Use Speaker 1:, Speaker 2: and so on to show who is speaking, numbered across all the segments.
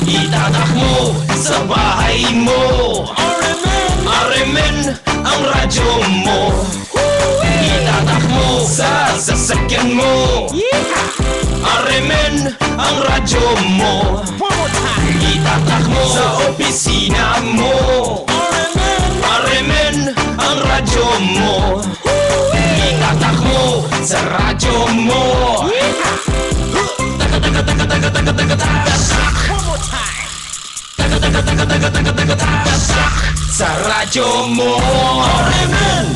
Speaker 1: Itatak mo sa bahay mo. RMN ang radyo mo. Itatak mo sa sasakyan mo. RMN ang radyo mo. Itatak mo sa opisina mo. RMN ang radyo mo. Itatak mo sa radyo mo. Taka taka taka taka taka taka tatak. Taka taka taka taka taka taka tatak. Sa radyo mo. RMN.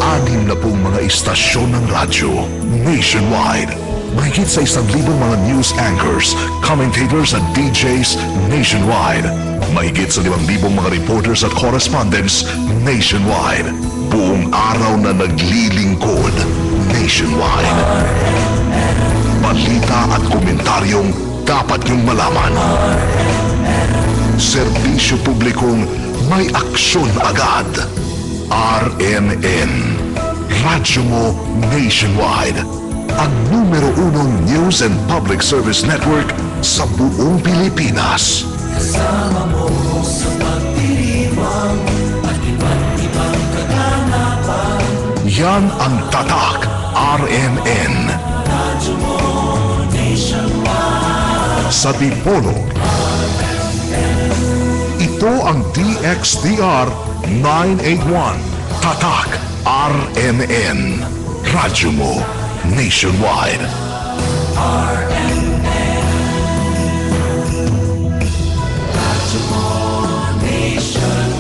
Speaker 2: 60 na pong mga istasyon ng radyo nationwide. Mahigit sa 1,000 mga news anchors, commentators at DJs nationwide. Mahigit sa 5,000 mga reporters at correspondents nationwide. Buong araw na naglilingkod nationwide. Balita at komentaryong dapat niyong malaman. Serbisyo publikong may aksyon agad. RMN. Radyo mo nationwide. Ang numero 1 news and public service network sa buong Pilipinas.
Speaker 3: Kasama mo sa pagdiriwang at iba't ibang kaganapan.
Speaker 2: Yan ang Tatak RMN.
Speaker 3: Radyo mo nationwide.
Speaker 2: Sa Dipolog. Ito ang DXDR 981. Tatak RMN. Radyo mo nationwide.
Speaker 3: RMN. Radyo mo nationwide.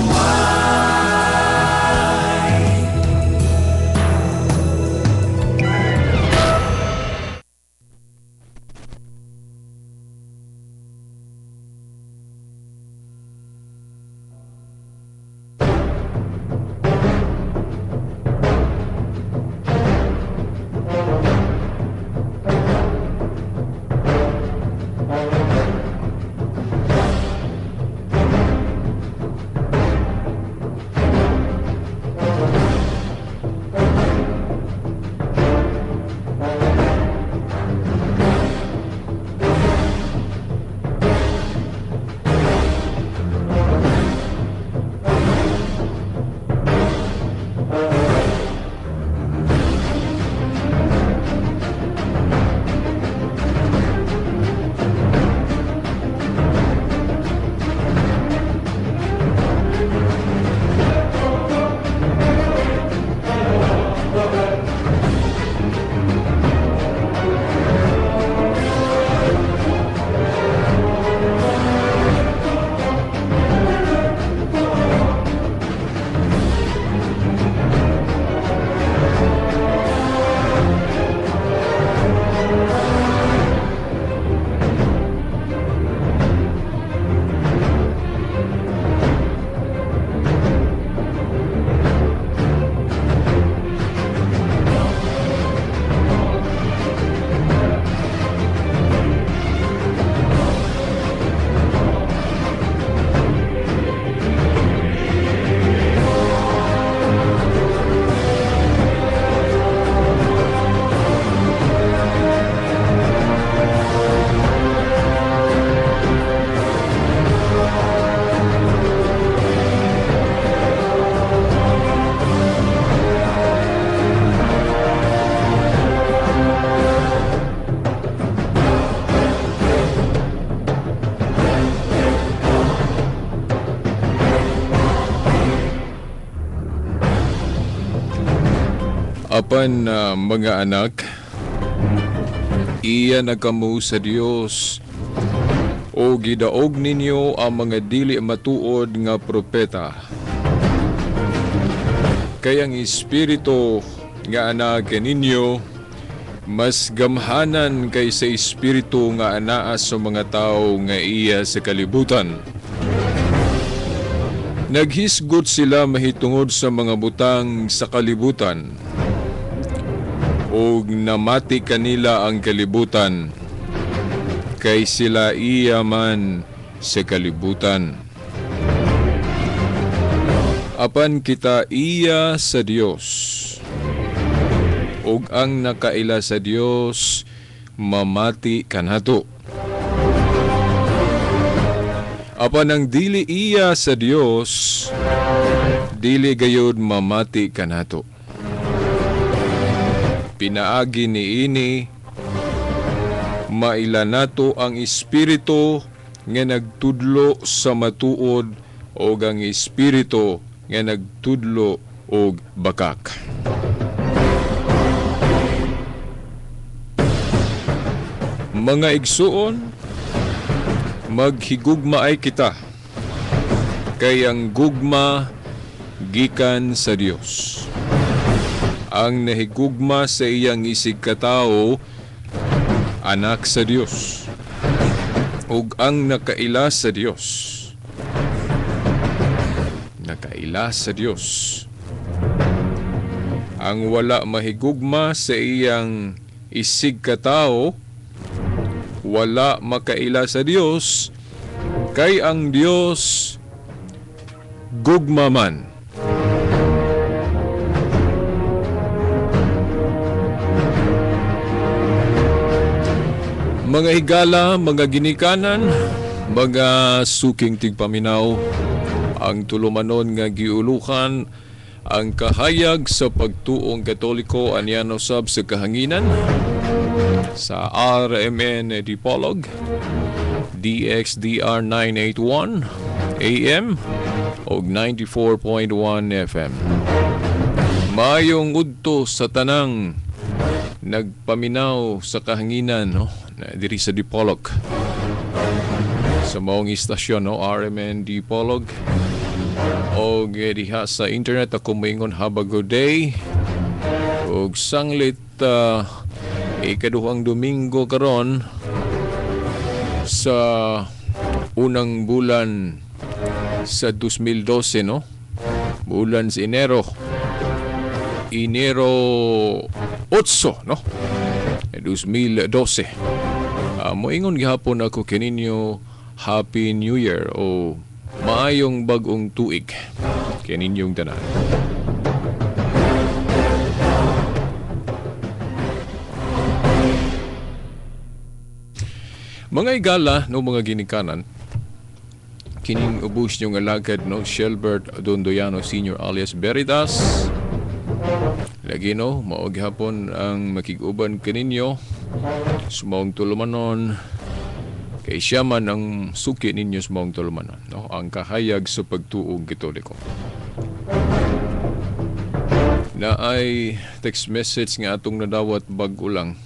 Speaker 4: Apan mga anak, iya na kamo sa Dios o gidaog ninyo ang mga dili matuod nga propeta. Kay ang espiritu nga anaa kaninyo mas gamhanan kaysa espiritu nga anaa sa mga tao nga iya sa kalibutan. Naghisgot sila mahitungod sa mga butang sa kalibutan, og namati kanila ang kalibutan, kay sila iya man sa kalibutan. Apan kita iya sa Dios, og ang nakaila sa Dios mamati kanato. Apan ang dili iya sa Dios, dili gayud mamati kanato. Pinaagi niini maila nato ang espiritu nga nagtudlo sa matuod o ang espiritu nga nagtudlo og bakak. Mga igsuon, maghigugma ay kita, kay ang gugma gikan sa Dios. Ang nahigugma sa iyang isig katao, anak sa Dios, ug ang nakaila sa Dios, nakaila sa Dios. Ang wala mahigugma sa iyang isig katao, wala makaila sa Dios, kay ang Dios gugma man. Mga higala, mga ginikanan, mga suking tigpaminaw, ang tulumanon nga giulukan ang kahayag sa pagtuong Katoliko aniano sab sa kahanginan sa RMN Dipolog, DXDR 981 AM og 94.1 FM. Mayong udto sa tanang nagpaminaw sa kahanginan, no, diri sa Dipolog, sa maong istasyon, no, RMN Dipolog, og diha sa internet. Ako moingon have a good day og sanglit ikaduhang Domingo karon sa unang bulan sa 2012, no, bulan sa Enero, Enero 8, no, 2012. Moingon gihapon ako kaninyo Happy New Year o maayong bag-ong tuig kaninyong tanan. Mga igala, no, mga ginikanan, kining ubos niyong alagad, no, Shelbert Dondoyano Sr. alias Veritas. Lagi, no, mao gihapon ang makig-uban kaninyo sumaong tulumanon, kay siya man ang suki ninyo sa maong tulumanon, no, ang kahayag sa pagtuong Katoliko. Na ay text message nga atong nadawat bag-o lang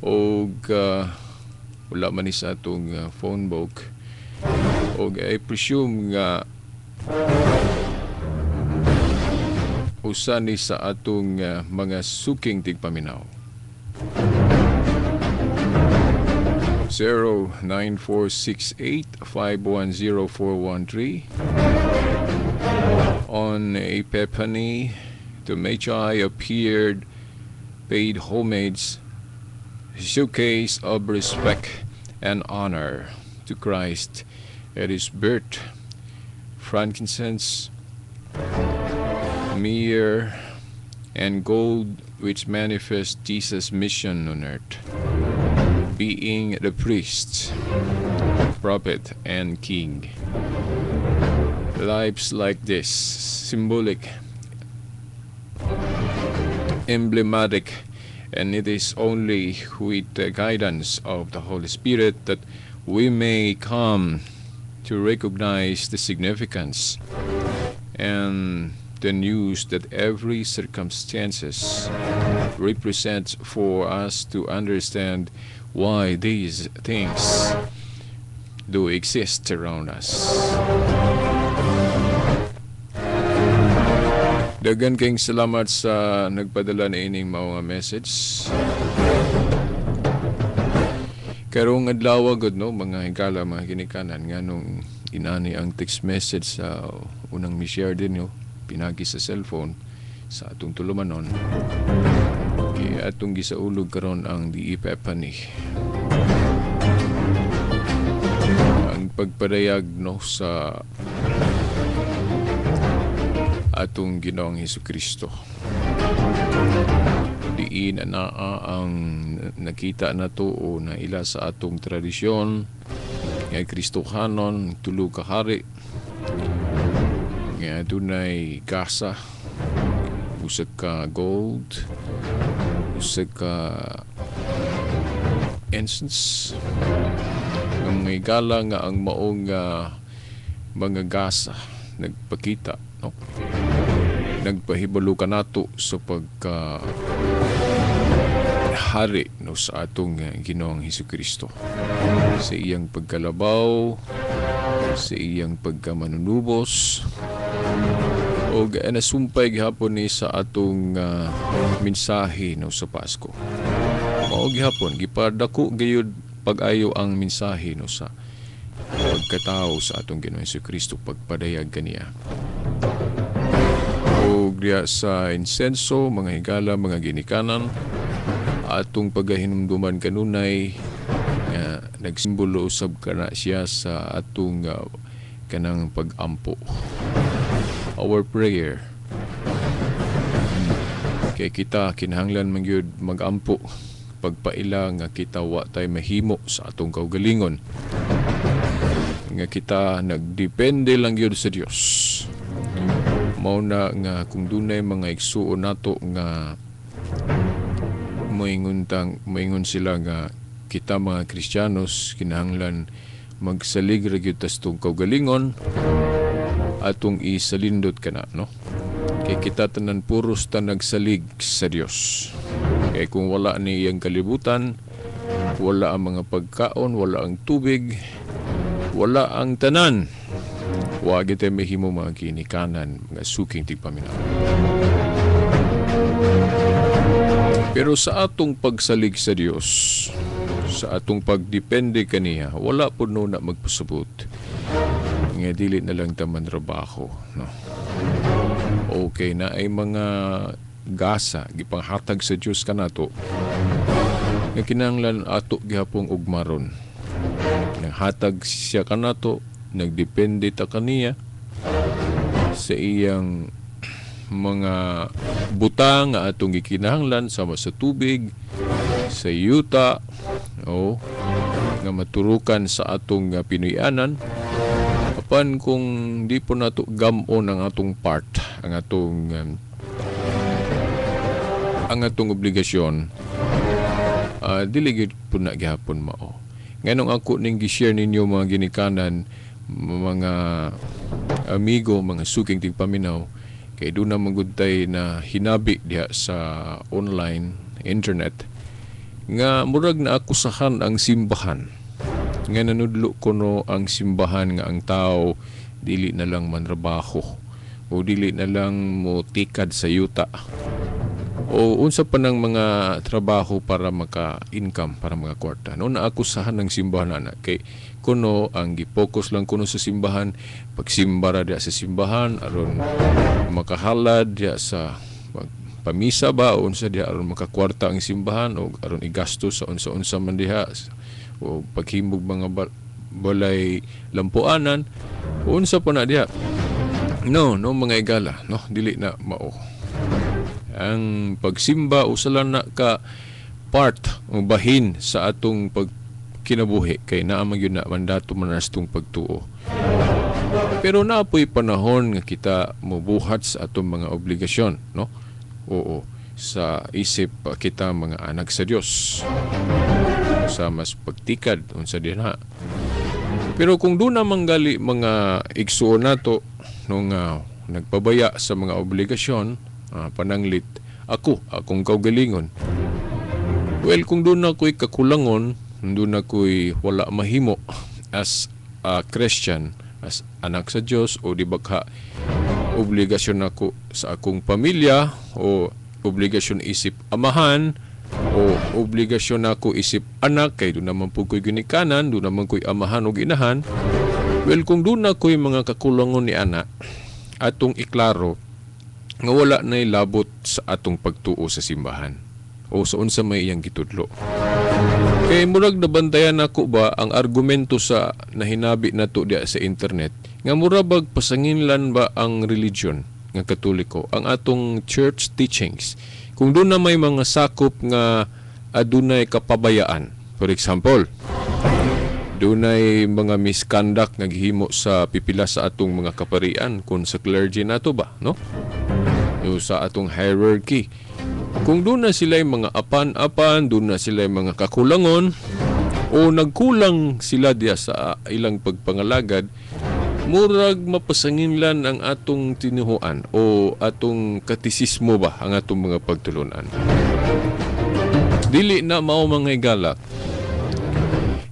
Speaker 4: og wala man ni sa atong phone book, og I presume nga usa ni sa atong mga suking tigpaminaw. 09468510413. On Epiphany, the Magi appeared, paid homage, showcase of respect and honor to Christ at his birth. Frankincense, myrrh, and gold, which manifest Jesus' mission on earth, being the priest, prophet, and king. Lives like this, symbolic, emblematic, and it is only with the guidance of the Holy Spirit that we may come to recognize the significance and the news that every circumstances represents for us to understand why these things do exist around us. Daghan kayong salamat sa nagpadala na ining mga message. Karong adlaw gud, no, mga higala, mga ginikanan, nganong inani ang text message sa unang mi-share din yo pinagi sa cellphone sa atong tulumanon. Kay atong gisaulog karon ang The Epiphany, ang pagpadayag, no, sa atong Ginoong Hesukristo. The Diin anaa ang nakita nato o naila sa atong tradisyon nga Kristohanon, tulo ka hari nga adunay gasa, usa ka gold, usa ka incense, nga mga higala nga ang maong mga gasa nagpakita, no, nagpahibalo kanato sa pagka hari, no, sa atong Ginoong Hesukristo, sa iyang pagkalabaw, sa iyang pagkamanunubos, og nasumpay gihapon ni sa atong mensahe, no, sa Pasko. Mao gihapon gipadako gayud pag-ayo ang mensahe, no, sa pagkatao sa atong Ginoong Hesukristo, pagpadayag kaniya. Og diya sa insenso, mga higala, mga ginikanan, atong pagahinumduman kanunay nga nagsimbolo usab kana siya sa atong kanang pag-ampo, our prayer. Kay kita kinahanglan man gyud magampo, pagpaila nga kita wa tay mahimo sa atong kaugalingon, nga kita nagdepende lang gyud sa Dios. Mao na nga kung dunay mga igsuon nato nga moingon sila nga kita mga Kristiyanos kinahanglan magsalig ra gyud tas tong kaugalingon, atong isalindot kana, no, kay kita tanan puros ta nagsalig sa Dios. Kay kung wala ni iyang kalibutan, wala ang mga pagkaon, wala ang tubig, wala ang tanan, wa gyud tay mahimo, mga ginikanan, mga suking tigpaminaw. Pero sa atong pagsalig sa Dios, sa atong pagdepende kaniya, wala po no na magpasabot nga dili na lang taman trabaho, no. Okay na ay mga gasa gipanghatag sa Dios kanato nga kinahanglan ato gihapong ugmaron. Nanghatag siya kanato, nagdepende ta kaniya sa iyang mga butang nga atong gikinahanglan, sama sa tubig, sa yuta, o nga maturukan sa atong Pinoyanan. Apan kung di po nato gam-on ang atong part, ang atong obligasyon, dili gyud po na gihapon mao. Nganong ako ning gi-share ninyo, mga ginikanan, mga amigo, mga suking tigpaminaw, kay doon na magudtay na hinabi diha sa online internet nga murag na akusahan ang simbahan, nga nanudlo kuno ang simbahan nga ang tao dili na lang manrabaho o dili na lang mo tikad sa yuta o unsa pa ng mga trabaho para maka-income, para mga kwarta, no. Naakusahan ng simbahan ana kay kuno ang gipokus lang kuno sa simbahan pagsimba ra diha sa simbahan aron makahalad diha sa pamisa ba o unsa diha, aron makakwarta ang simbahan o aron igasto sa unsa-unsa man diha o paghimog mga balay lampuanan o unsa pa na diha. No, no, mga igala, no, dili na mao ang pagsimba. Usa lang na ka part o bahin sa atong pagkinabuhi kay naa man gyud na mandato man na sa atong pagtuo, pero naa po'y panahon nga kita mobuhat sa atong mga obligasyon, no. Oo, sa isip kita mga anak sa Dios, sa mas pagtikad unsa din ha. Pero kung doon naman gali mga igsuon nato nung nagpabaya sa mga obligasyon, pananglit ako, akong kaugalingon, well, kung doon ako'y kakulangon, doon ako'y wala mahimo as a Christian, as anak sa Dios, o di ba ka obligasyon ako sa akong pamilya o obligasyon isip amahan o obligasyon ako isip anak, kay doon naman po ko'y ginikanan, doon naman ko'y amahan o ginahan. Well, kung doon na ko'y mga kakulangon ni ana, atong iklaro nga wala na labot sa atong pagtuo sa simbahan o sa unsa may iyang gitudlo. Kay murag nabantayan nako ba ang argumento sa nahinabi nato diya sa internet nga mura bag pasanginlan ba ang religion nga Katoliko, ang atong church teachings. Kung doon na may mga sakop nga adunay kapabayaan, for example, dunay mga misconduct nga gihimo sa pipila sa atong mga kaparian kung sa clergy nato ba, no? O sa atong hierarchy. Kung doon na sila mga apan-apan, doon na sila mga kakulangon, o nagkulang sila diya sa ilang pagpangalagad, murag mapasanginlan ang atong tinuhuan o atong katisismo ba ang atong mga pagtulunan. Dili na mao, mga higala.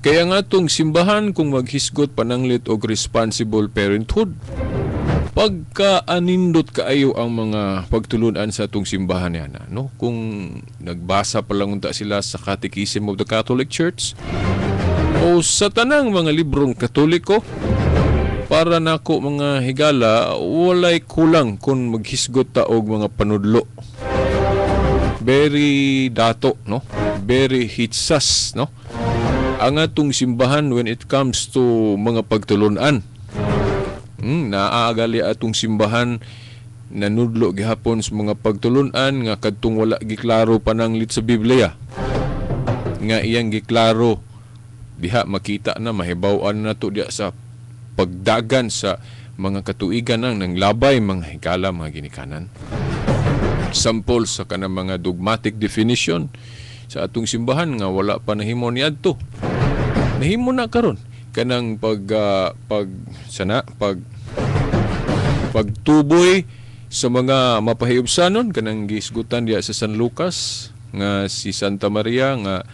Speaker 4: Kaya nga atong simbahan kung maghisgot pananglit og responsible parenthood, pagka anindot kaayo ang mga pagtulunan sa atong simbahan niya, no? Kung nagbasa pa lang unta sila sa Catechism of the Catholic Church o sa tanang mga librong Katoliko, para nako, mga higala, walay kulang kung maghisgot ta og mga panudlo. Very dato, no? Very hitsas, no? Ang atong simbahan when it comes to mga pagtulunan. Naagali atong simbahan nanudlo gihapon sa mga pagtulunan nga kadtong wala giklaro pananglit sa Biblia. Nga iyang giklaro diha, makita na, mahibaw-an na to diha sa pagdagan sa mga katuigan nang nanglabay, mga higala, mga ginikanan. Sample sa kanang mga dogmatic definition sa atong simbahan nga wala pa nahimo niadto. Nahimo na karon kanang pag pag sana pag pagtuboy sa mga mapahiubsanon, kanang gisgutan diha sa San Lucas nga si Santa Maria nga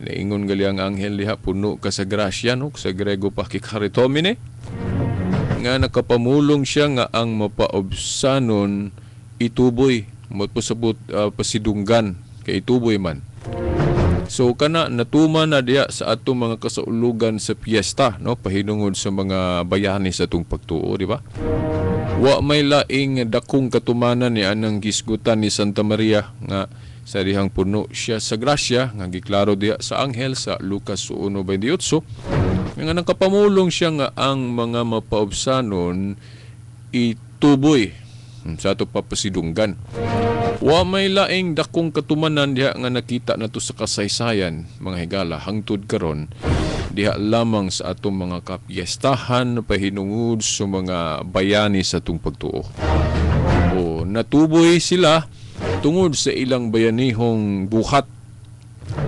Speaker 4: naingon gali ang anghel diha, "Puno ka sa grasya," no? Sa Grego pa, kecharitomene, nga nakapamulong siya nga ang mapaobsanon ituboy, mapasabot pasidunggan kay ituboy man. So kana natuman na diha sa atong mga kasaulugan sa piyesta, no, pahinungod sa mga bayani sa atong pagtuo, di ba? Wa may laing dakong katumanan ni anang gisgutan ni Santa Maria nga sa dihang puno siya sa grasya nga giklaro diha sa anghel sa Lucas 1:28 nga nakapamulong siya nga ang mga mapaobsanon ituboy sa ato papasidunggan. Wa may laing dakong katumanan diha nga nakita nato sa kasaysayan, mga higala, hangtod karon diha lamang sa atong mga kapiestahan pahinungod sa mga bayani sa atong pagtuo. O natuboy sila tungod sa ilang bayanihong buhat.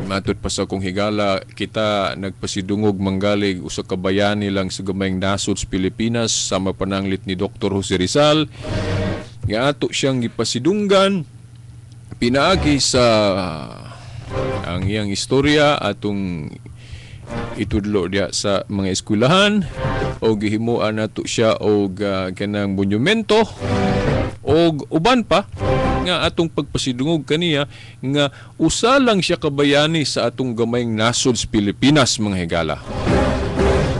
Speaker 4: Matod pa sa akong higala, kita nagpasidungog manggalig usa ka bayani lang sa gamayng nasod sa Pilipinas sama pananglit ni Dr. Jose Rizal nga ato siyang gipasidunggan pinaagi sa ang iyang istorya atong itudlo diya sa mga eskwelahan o gihimuan nato siya og kanang monumento og uban pa nga atong pagpasidungog kaniya nga usa lang siya ka bayani sa atong gamayng nasod sa Pilipinas, mga higala.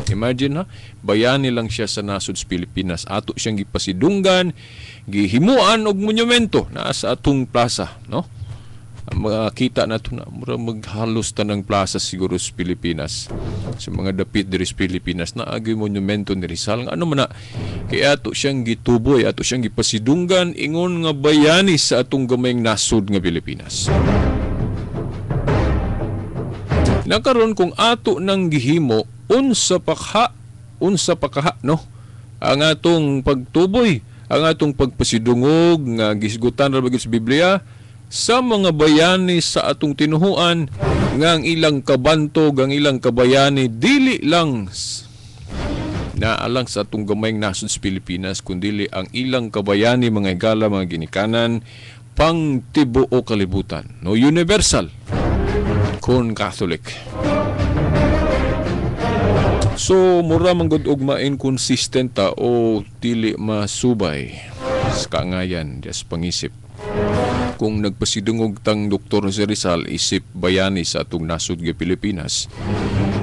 Speaker 4: Imagine ha, bayani lang siya sa nasod sa Pilipinas. Ato siyang gipasidunggan, gihimuan og monumento naa sa atong plaza, no? Makita nato na mura maghalos tanang plaza siguro sa Pilipinas. Sa mga dapit diri sa Pilipinas na agi monumento ni Rizal nga ano man na kay ato siyang gituboy, ato siyang gipasidunggan ingon nga bayani sa atong gamayng nasod nga Pilipinas. Nakaron kung ato nang gihimo, unsa pa kaha, no, ang atong pagtuboy, ang atong pagpasidungog nga gisgutan ra sa Biblia sa mga bayani sa atong tinuhuan nga ang ilang kabantog, ang ilang kabayani dili lang naalang sa atong gamayng nasod sa Pilipinas, kundili ang ilang kabayani, mga higala, mga ginikanan, pang tibuok kalibutan, no? Universal kon Catholic. So mura man gud og ma-inconsistent ta o dili masubay sa kaangayan sa pangisip kung nagpasidungog tang Dr. Jose Rizal isip bayani sa atong nasod nga Pilipinas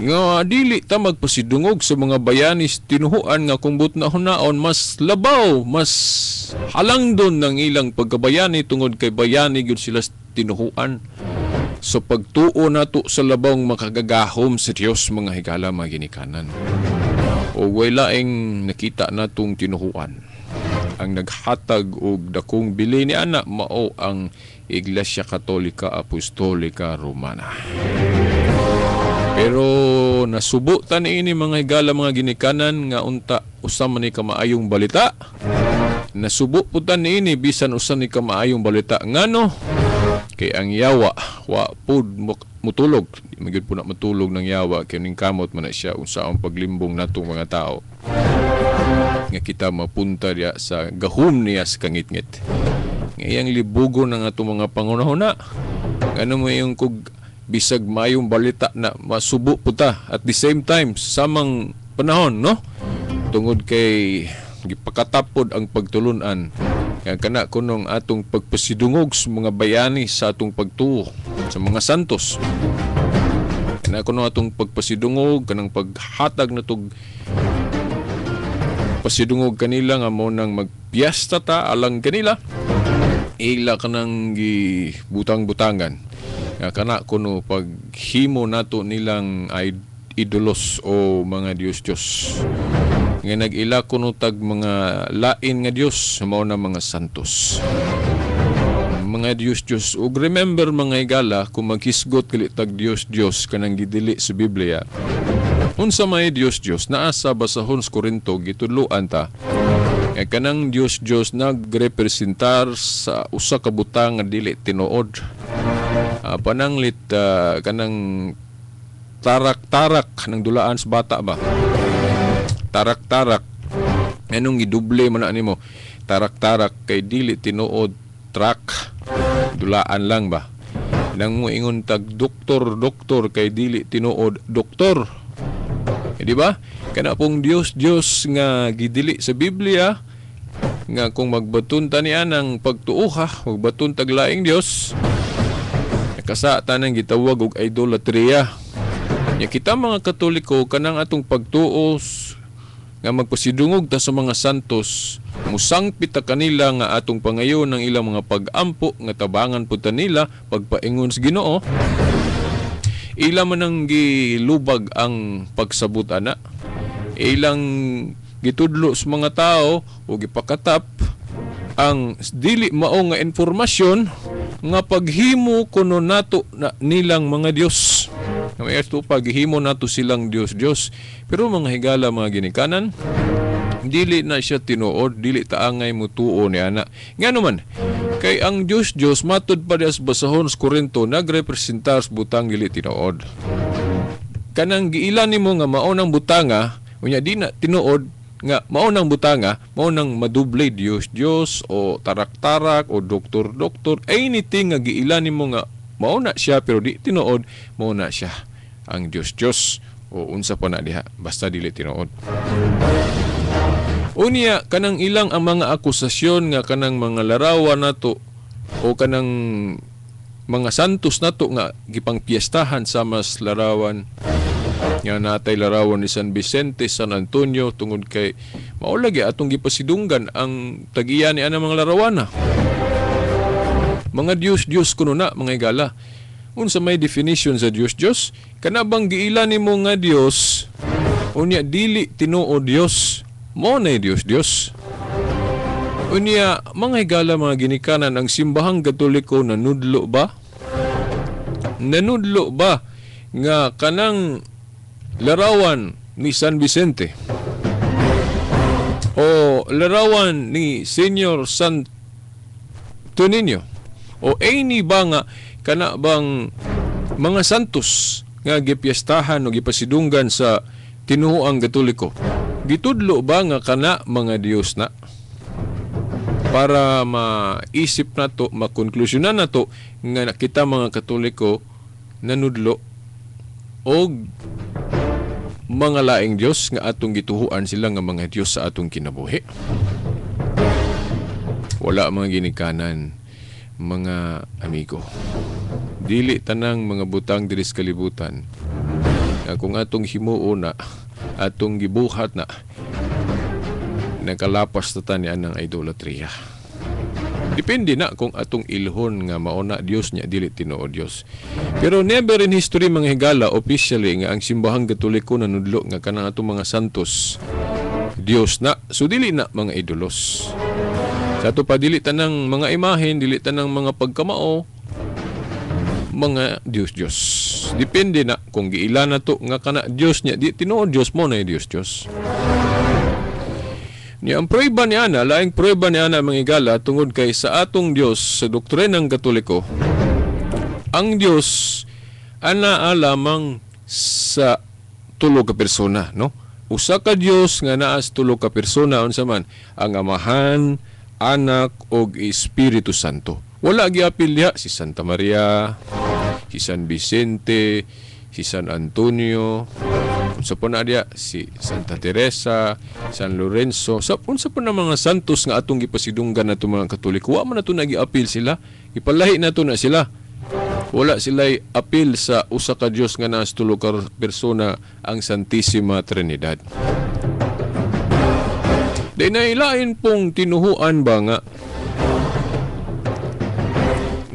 Speaker 4: nga dili ta magpasidungog sa mga bayani sa tinuhuan nga kung but na hunaon mas labaw, mas halangdon ng ilang pagkabayani tungod kay bayani gyud sila sa tinuhuan, sa pagtuo nato sa labawng makagagahom sa Dios, mga higala, mga ginikanan, o way laing nakita natong tinuhuan. Ang naghatag og dakong bili ni ana mao ang Iglesia Katolika Apostolika Romana. Pero nasubo ta niini, mga higala, mga ginikanan, nga unta usa man ni ka maayong balita. Nasubo pud ta niini bisan usa ni ka maayong balita, ngano kay ang yawa wa pud mutulog. Di man gyud po na matulog ng yawa kay ning kamot man na siya unsaon paglimbong natong mga tao nga kita mapunta diya sa gahum niya sa kangitngit. Nga iyang libugo ng atong mga pangunahuna. Ngano mo yung kug bisag mayong balita na masubo po ta at the same time, samang panahon, no? Tungod kay gipakatapod ang pagtulunan nga kana kunong atong pagpasidungog sa mga bayani sa atong pagtuo sa mga santos. Kana kuno atong pagpasidungog, kanang paghatag natog pasidungog kanila nga mo nang magpiesta ta alang kanila, ila kanang gibutang-butangan nga kana kuno paghimo nato nilang idolos o mga Diyos-Diyos nga nag-ila kuno tag mga lain nga Diyos, mao na mga santos, mga Diyos-Diyos. Ug remember, mga higala, kung maghisgot gali tag Diyos-Diyos kanang gidili sa Biblia, unsa may Diyos-Diyos? Naa sa basahon sa Korinto, gitudloan ta nga kanang Diyos-Diyos nagrepresentar sa usa ka butang nga dili tinuod. Pananglit kanang tarak-tarak ng dulaan sa bata ba? Tarak-tarak. Anong giduble man na nimo? Tarak-tarak kay dili tinuod truck. Dulaan lang ba? Nang mo ingon tag doktor doktor kay dili tinuod doktor. Eh, di ba? Kana pong Dios Dios nga gidili sa Biblia nga kung magbaton ta niya ng pagtuoha, magbaton tag laing Dios, nakasa tanang gitawag og idolatria. Nya kita mga Katoliko, kanang atong pagtuo nga magpasidungog ta sa mga santos, musangpit ta kanila nga atong pangayo ng ilang mga pag-ampo nga tabangan pud ta nila pagpaingon sa Ginoo. Ila man ang gilubag ang pagsabot ana. Ilang gitudlo sa mga tao o gipakatap ang dili mao nga informasyon nga paghimo kuno nato na nilang mga Dios. Nga may ato paghimo nato silang Dios Dios. Pero mga higala, mga ginikanan, dili na siya tinuod, dili taangay mutuo ni ana. Ngano man, kay ang Dios Dios matud pa sa basahon sa Korinto nagrepresentar sa butang dili tinuod. Kanang giila nimo nga mao nang butanga, unya di na tinuod nga mao nang butanga, mao nang maduble Dios Dios o tarak-tarak o doktor doktor, anything nga giila nimo nga mao na siya pero di tinuod, mao na siya ang Dios Dios o unsa pa na diha, basta dili tinuod. Unya kanang ilang ang mga akusasyon nga kanang mga larawan nato o kanang mga santos nato nga gipangpiestahan sa mas larawan nga natay larawan ni San Vicente, San Antonio, tungod kay mao lagi atong gipasidunggan ang tagiya ni anang mga larawana. Mga Dios Dios kuno na, mga higala. Unsa may definition sa Dios Dios? Kana bang giila nimo nga Dios unya dili tinuod Dios, mao na Dios Dios. Unya mga higala, mga ginikanan, ang simbahang Katoliko nanudlo ba? Nanudlo ba nga kanang larawan ni San Vicente o larawan ni Senyor San Tonino o any ba nga kana bang mga santos nga gipiestahan o gipasidunggan sa tinuoang Katoliko, gitudlo ba nga kana mga Dios na? Para maisip nato, makonklusyonan nato nga kita mga Katoliko nanudlo og mga laing Dios nga atong gituhuan sila nga mga Dios sa atong kinabuhi. Wala, mga ginikanan, mga amigo. Dili tanang mga butang diri sa kalibutan nga kung atong himuon na, atong gibuhat na, nakalapas na ta ni anang idolatria. Depende na kung atong ilhon nga mauna Dios niya dili tinuod Dios. Pero never in history, mga higala, officially nga ang simbahang Katoliko nanudlo nga kanang atong mga santos Dios na, so dili na mga idolos. Sa ato pa dili tanang mga imahen, dili tanang mga pagkamao mga Dios Dios. Depende na kung giila na to nga kana Dios niya, di tinuod Dios mo na Dios Dios. Niya ang prueba ni ana, laing prueba ni ana mga higala tungod kay sa atong Dios sa doktrinang Katoliko, ang Dios ana lamang sa tulo ka persona, no? Usa ka Dios nga naa sa tulo ka persona, unsa man ang Amahan, Anak ug Espiritu Santo. Wala giapil diha si Santa Maria, si San Vicente, si San Antonio, unsa pa na diha si Santa Teresa, San Lorenzo, sa unsa pa na mga santos nga atong gipasidunggan nato mga Katoliko. Wa man nato nagiapil sila, ipalahi nato na sila. Wala sila'y apil sa usa ka Dios nga naa sa tulo ka persona, ang Santissima Trinidad. Di na ilain pong tinuhuan ba nga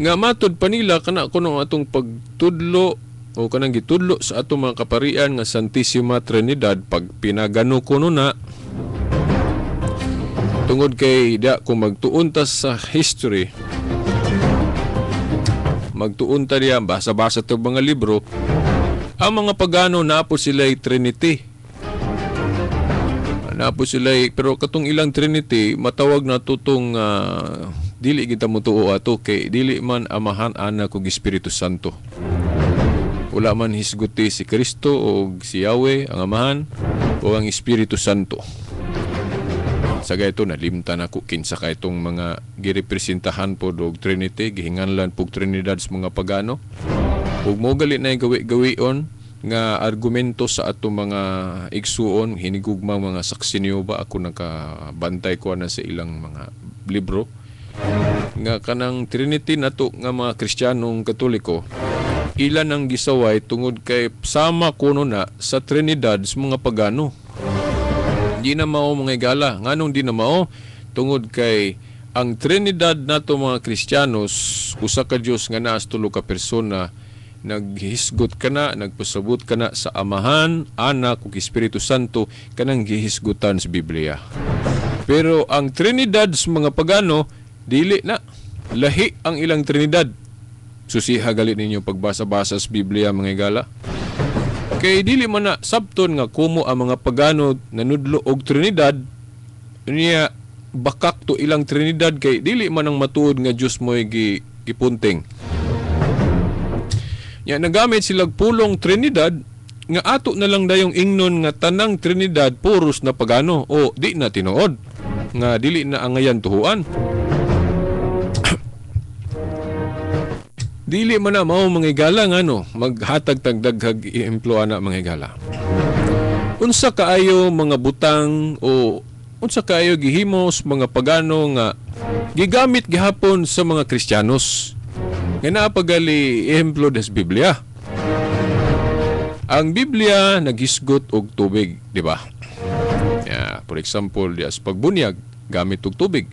Speaker 4: nga matod pa nila kana kuno atong pagtudlo o kanang gitudlo sa atong mga kaparian nga Santissima Trinidad pag pinagano kuno na tungod kay da kung magtuon ta sa history, magtuon ta diya basa-basa to mga libro, ang mga pagano naa po sila'y Trinity. Naa po sila'y, pero katong ilang Trinity matawag na tutong dili kita motuo ato kay dili man Amahan, Anak ug Espiritu Santo. Wala man hisguti si Kristo o si Yahweh ang Amahan o ang Espiritu Santo. Sa gayto nalimtan ako kinsa ka itong mga girepresentahan po og Trinity, gihinganlan pog Trinidad sa mga pagano. Ug mo gali na gawi-gawion nga argumento sa atong mga igsuon, hinigugma mga saksi niyo ba ako nakabantay ko na sa ilang mga libro nga kanang Trinity nato nga mga Kristiyanong Katoliko ilan ang gisaway tungod kay sama kuno na sa Trinidad sa mga pagano. Di na mao mga higala. Nganong di na mao? Tungod kay ang Trinidad nato mga Kristiyanos, usa ka Dios nga naa sa tulo ka persona, naghisgot kana, nagpasabot kana sa Amahan, Anak ug Espiritu Santo kanang gihisgutan sa Biblia. Pero ang Trinidad sa mga pagano dili na, lahi ang ilang Trinidad. Susiha gali ninyo pagbasa-basa sa Biblia mga higala. Kay dili man na sabton nga kumo ang mga pagano nanudlo og Trinidad niya bakak to ilang Trinidad kay dili man ang matuod nga Dios mo'y gipunting. Nya nagamit sila pulong Trinidad nga ato na lang dayong ingnon nga tanang Trinidad puros na pagano o di na tinuod nga dili na angayan tuhuan. Dili man na mao mga higala ngano maghatag tag daghag ehemplo ana mga higala. Unsa kaayo mga butang o unsa kaayo gihimos mga pagano nga gigamit gihapon sa mga Kristiyanos nga naa pagali ehemplo des Biblia. Ang Biblia naghisgot og tubig, di ba? Yeah, for example, dias pagbunyag gamit og tubig.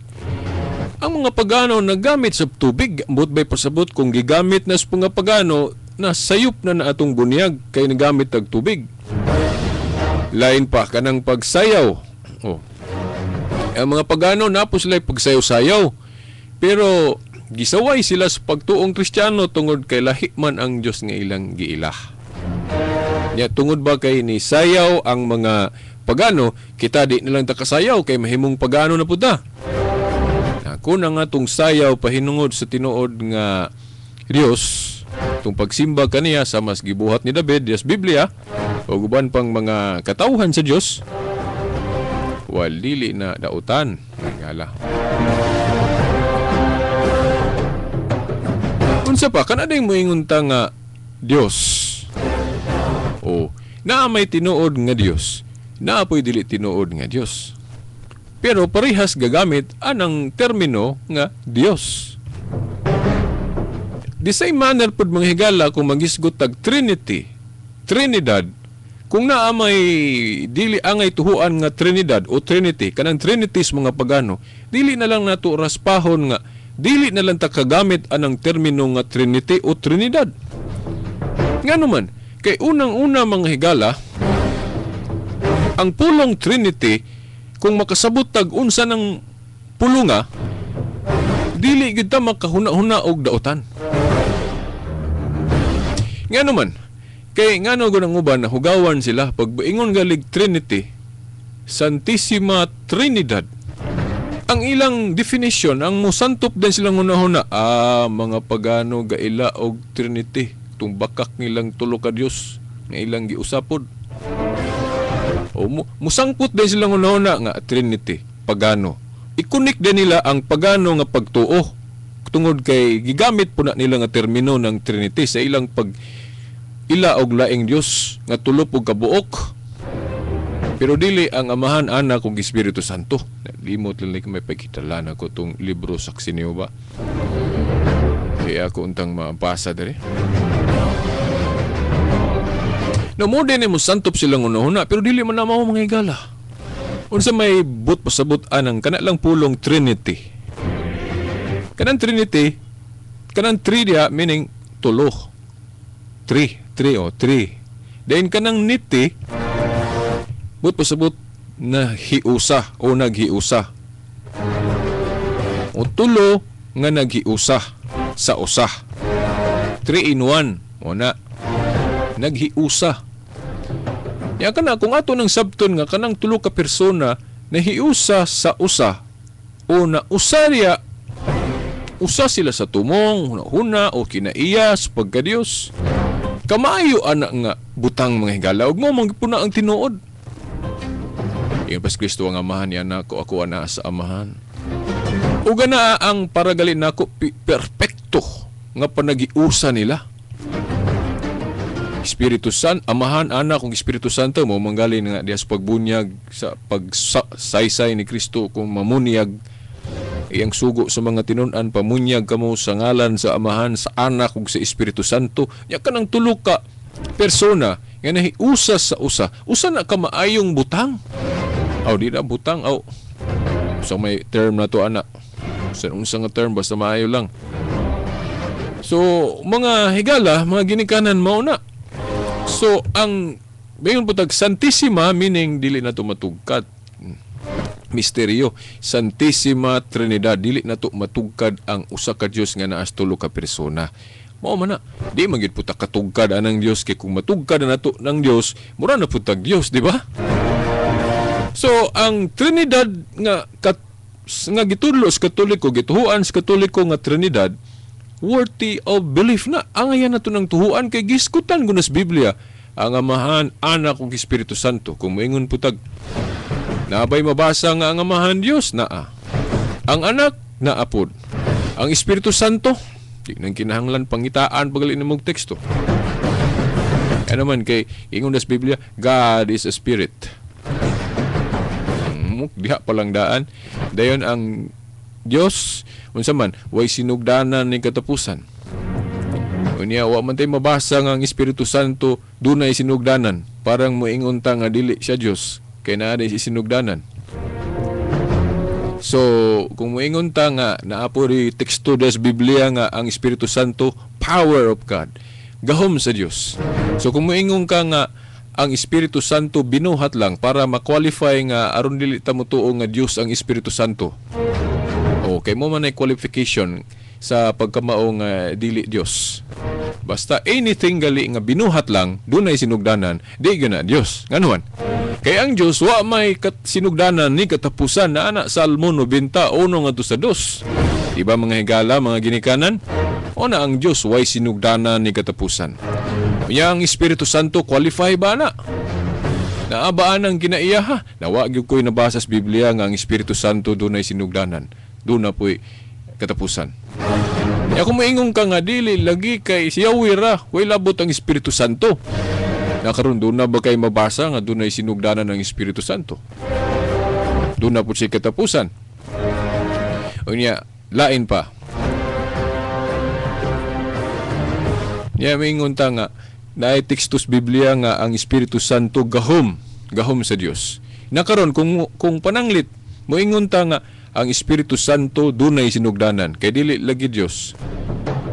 Speaker 4: Ang mga pagano nagamit sa tubig, ambot bay pasabot kung gigamit na sa mga pagano, na sayop na na atong bunyag kay nagamit og tubig. Lain pa kanang pagsayaw. Oh. Ang mga pagano napo sila pagsayaw-sayaw. Pero gisaway sila sa pagtuong Kristiyano tungod kay lahi man ang Dios nga ilang giila. Nya tungod ba kay ni sayaw ang mga pagano, kita di nilang takasayaw kay mahimong pagano na pud ta. Kung ang atong sayaw pahinungod sa tinuod nga Dios, itong pagsimba kaniya sa mas gibuhat ni David, Dios Biblia, o guban pang mga katawhan sa Dios, wal dili na dautan. Ngala. Unsa pa, kanading moingon ta nga Dios. O, naa may tinuod nga Dios, naa po'y dili tinuod nga Dios. Pero parehas gagamit anang termino nga Dios. The same manner pod mga higala kung magisgot tag Trinity, Trinidad, kung naa may dili angay tuhuan nga Trinidad o Trinity, kanang Trinity sa mga pagano, dili na lang nato raspahon nga dili na lang ta kagamit anang termino nga Trinity o Trinidad. Ngano man, kay unang-una mga higala, ang pulong Trinity, kung makasabot tag unsa ng pulunga, Dili gyud ta makahuna-huna og daotan. Ngano man, kay ngano gud ang uban na hugawan sila pag ingon galig Trinity, Santissima Trinidad. Ang ilang definition, ang musantop din silang hunahuna, mga pagano gaila og Trinity, tumbakak nilang tulo ka Dios nga ilang giusapod. O musangpot din silang hunahuna nga Trinity, pagano. I-connect din nila ang pagano nga pagtuo tungod kay gigamit po na nila nga termino ng Trinity sa ilang pag ila og laing Dios nga tulo pug kabuok. Pero dili ang Amahan, Anak ug Espiritu Santo. Limot lang may pagkitalan ako tong libro saksi niyo ba. Kaya ako untang mabasa diri. No mo din mo santop silang unahuna pero dili man na mao mga higala. Unsa may but pasabot anang kana lang pulong Trinity. Kanang Trinity, kanang three diha meaning tulo. Three, three o three. Then kanang niti but pasabot na hiusa o naghiusa. O tulo nga naghiusa sa usa. 3 in 1 o na naghiusa. Ya kana kung ato nang sabton nga kanang tulo ka persona nahiusa sa usa o na usaria usa sila sa tumong huna o kinaiya sa pagka-Dios. Kamaayo ana nga butang mga higala ug mo manggipuna ang tinuod. Ingon pas Kristo ang Amahan ni anak ko, ako ana sa Amahan. Ug ana ang paragali nako perpekto nga panagiusa nila. Espiritu San, Amahan, Anak ug Espiritu Santo mo manggalin nga diha sa pagbunyag sa pagsaysay ni Kristo kung mamunyag iyang sugo sa mga tinun-an, pamunyag kamo sa ngalan sa Amahan, sa Anak ug sa Espiritu Santo. Nya kanang tulo ka persona nga nahiusa sa usa. Usa na ka maayong butang. Aw di na butang aw. So may term na to ana. Sa unsa nga term basta maayo lang. So mga higala, mga ginikanan mao na. So ang bayon po tag Santissima meaning dili na to matugkad. Misteryo Santissima Trinidad, dili na to matugkad ang usa ka Dios nga naa sa tulo ka persona. Mao man na, di man gyud po ta katugkad anang Dios kay kung matugkad na nato ng Dios, mura na pud tag Dios, di ba? So ang Trinidad nga nga gitudlo sa Katoliko, gituhuan sa Katoliko nga Trinidad, worthy of belief na. Angayan na to ng tuhuan kay giskutan gunas Biblia ang Amahan, Anak ug Espiritu Santo. Kung moingon putag naabay mabasa nga ang Amahan Dios naa, ang Anak naa pod, ang Espiritu Santo di nang kinahanglan pangitaan pagali nimong teksto. Ano man kay ingon nas Biblia, God is a spirit. Diha palang daan. Dayon ang Dios unsa man way sinugdanan ni katapusan. Unya wa man tay mabasa nga ang Espiritu Santo dunay sinugdanan. Parang moingon ta nga dili siya Dios kay naa day sinugdanan. So kung moingon ta nga naa po ri teksto des Biblia nga ang Espiritu Santo power of God, gahom sa Dios. So kung moingon ka nga ang Espiritu Santo binuhat lang para ma-qualify nga aron dili ta motuo nga Dios ang Espiritu Santo. Okay mo man ay qualification sa pagkamao nga dili Dios. Basta anything gali nga binuhat lang dunay sinugdanan, di gyud na Dios. Nganuan? Kay ang Dios wa may sinugdanan ni katapusan na ana Salmo 91 ngadto sa 2. Diba mga higala, mga ginikanan? O na ang Dios way sinugdanan ni katapusan. Yang Espiritu Santo qualify ba na? Naabaan ang kinaiya ha? Nawa gyud ko'y nabasa sa Biblia nga ang Espiritu Santo dunay sinugdanan. Doon na po'y katapusan. Ya kung moingon ka nga dili lagi kay siya wira, way labot ang Espiritu Santo. Nakaroon doon na ba kay mabasa nga dunay sinugdanan ng Espiritu Santo? Doon na po siya katapusan. Unya, lain pa. Ya moingon ta nga naay tekstos Biblia nga ang Espiritu Santo gahom, gahom sa Dios. Nakaron kung pananglit moingon ta nga ang Espiritu Santo dunay sinugdanan kay dili lagi Dios.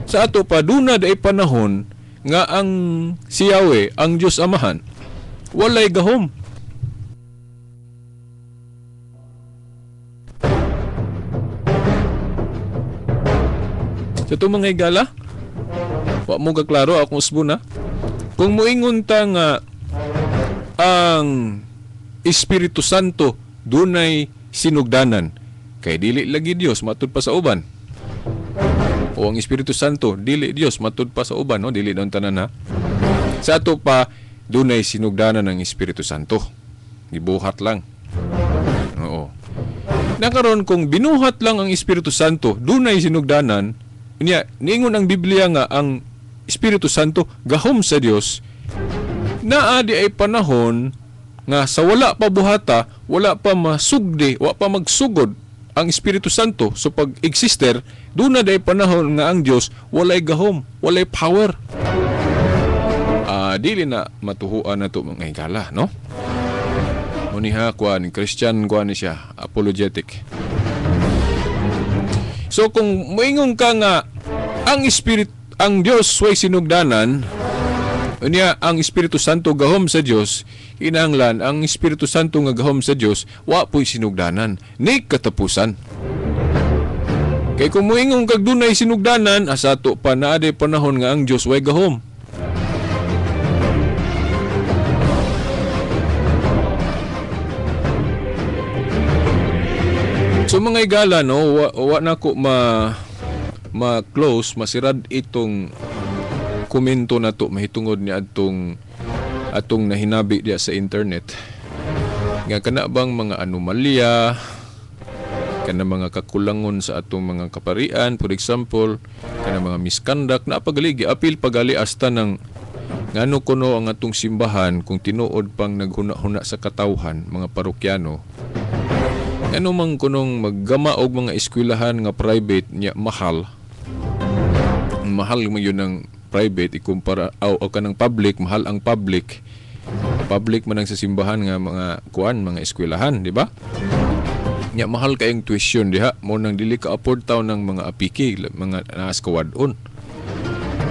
Speaker 4: Sa ato pa duna day panahon nga ang si Yahweh, ang Dios Amahan, walay gahom. Sa itong mga higala, wa mo kaklaro akong usbo na. Kung muingon ta nga ang Espiritu Santo dunay sinugdanan, kay dili lagi Dios matud pa sa uban. O ang Espiritu Santo dili Dios matud pa sa uban, no? Dili daw tanan ha. Sa ato pa dunay sinugdanan ng Espiritu Santo. Gibuhat lang. Oo. Nakaron kung binuhat lang ang Espiritu Santo, dunay sinugdanan, niya niingon ang Biblia nga ang Espiritu Santo gahom sa Dios, naa di ay panahon nga sa wala pa buhata, wala pa masugdi, wala pa magsugod ang Espiritu Santo so pag-exister, doon na di ay panahon nga ang Dios walay gahom, walay power. Dili na matuhuan na to mga higala, no? Muniha kuan Christian kuan siya, apologetic. So kung moingon ka nga ang Espiritu, ang Dios way sinugdanan, unya ang Espiritu Santo gahom sa Dios, kinahanglan ang Espiritu Santo nga gahom sa Dios wa po'y sinugdanan ni katapusan. Kay kung moingon kag dunay sinugdanan, asa ato pa naa day panahon nga ang Dios way gahom. So mga higala, no, wa na ko ma-close, masirad itong komento na to mahitungod ni atong nahinabi diya sa internet. Nga kana bang mga anomalya, kana mga kakulangon sa atong mga kaparian, for example, kana mga misconduct na pagali giapil pagali hasta ng ngano kuno ang atong simbahan kung tinuod pang naghuna-huna sa katawhan, mga parokyano. Ano mang kunong maggama og mga eskwelahan nga private nya mahal. Mahal man yun ang private ikumpara o kanang public, mahal ang public. Public man ang sa simbahan nga mga kuan, mga eskwelahan, di ba? Nya mahal kayong tuition diha, mo nang dili ka afford taw ng mga apiki, mga naas kawadon.